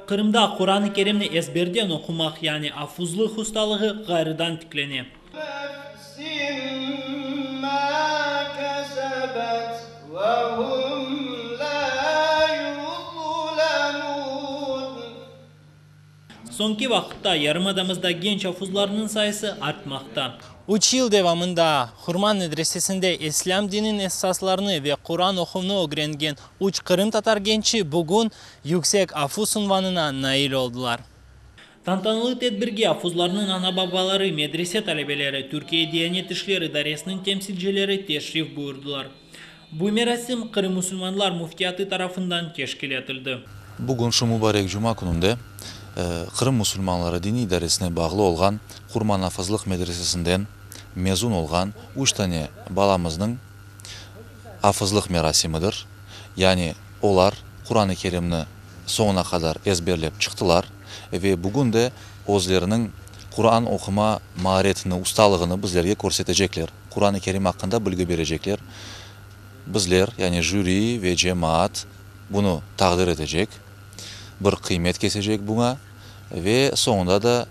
Qırımda Quran-ı Kerimni ezberden oqumaq, yani afuzlıq ustalığı ğayrıdan tiklene. Soñki vaqıtta yarımadamızda genç afuzlarnıñ sayısı artmaqta. Üç yıl devamında Hurman medresesinde İslâm dininiñ esaslarını ve Quran oquvnı ögrengen üç qırımtatar gençi bugün yüksek afuz unvanına nail oldılar. Tantanalı tedbirge afuzlarnıñ ana-babaları, medrese talebeleri, Türkiye Diyanet işler idaresiniñ temsilcileri teşrif buyurdılar. Bu merasim Qırım musulmanlar müftiyatı tarafından teşkil etildi. Bugün, şu mubarek cuma kününde, Qırım musulmanları diniy idaresine bağlı olğan Qurman afızlıq medresesinden mezun olğan üç tane balamıznıñ afızlıq merasimidir. Yani olar Quran-ı Kerimni soñuna qadar ezberlep çıqtılar ve bugün de özleriniñ Quran oquma maaretini, ustalığını bizlerge körsetecekler, Quran-ı Kerim aqqında bilgi berecekler. Bizler, yani jüri ve cemaat bunı taqdir etecek, bir qıymet kesecek buña ve soñunda da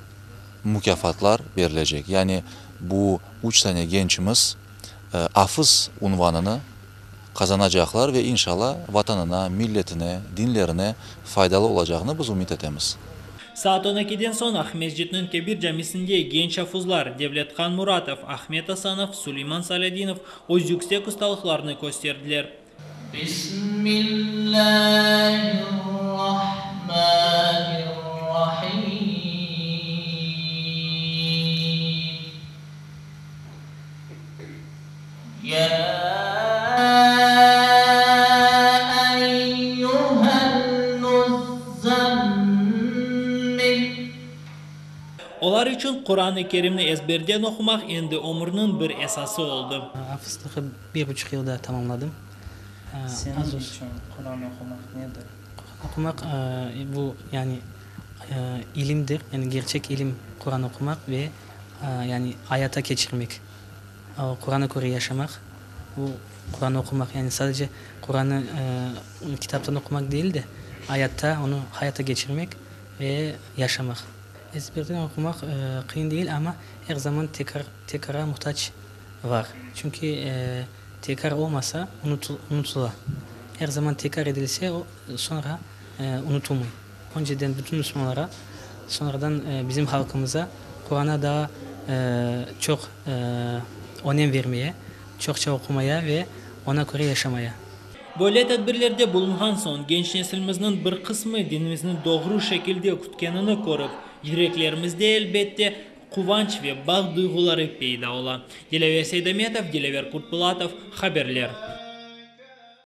mukâfatlar berilecek. Yani bu üç tane gençimiz afız unvanını qazanacaqlar ve inşalla Vatanına, milletine, dinlerine faydalı olacağını biz ümüt etemiz. Saat on ekiden soñ Aqmescitniñ Kebir camisinde genç afuzlar Devlethan Muratov, Ahmet Asanov, Suleyman Salâdinov öz yüksek ustalıqlarını kösterdiler. Bismillâhirrahmânirrahîm. Ya eyyuhel muzzammil. Olar içün Quran-ı Kerimni ezberden oqumaq endi ömürniñ bir esası oldı. Afızlıqı bir buçuq yılda tamamladım. Seniñ içün Quran oqumaq nedir? Quran oqumaq, bu, yani, ilimdir, yani gerçek ilim Quran oqumaq ve, yani, ayata keçirmek, Qurana köre yaşamaq, bu Quran oqumaq, yani sadece Quranı kitaptan oqumaq değil de, ayatta, onı hayata keçirmek ve yaşamaq. Ezberden oqumaq qıyın değil, amma er zaman tekrar, tekrarğa muhtac var. Çünki tekrar olmasa, unutula. Er zaman tekrar edilse, o soñra unutulmay. Önceden bütün müslümanlara, soñradan bizim halqımıza Qurana daa çoq önem vermeye, çoqça oqumaya ve oña köre yaşamaya. Böyle tedbirlerde bulunğan soñ, genç neslimizniñ bir qısmı dinimizni doğru şekilde kütkenini körip, yüreklerimizde, elbette, quvanç ve baht duyğuları peyda ola. Dilâver Seydametov, Dilâver Kurtbulatov, haberler.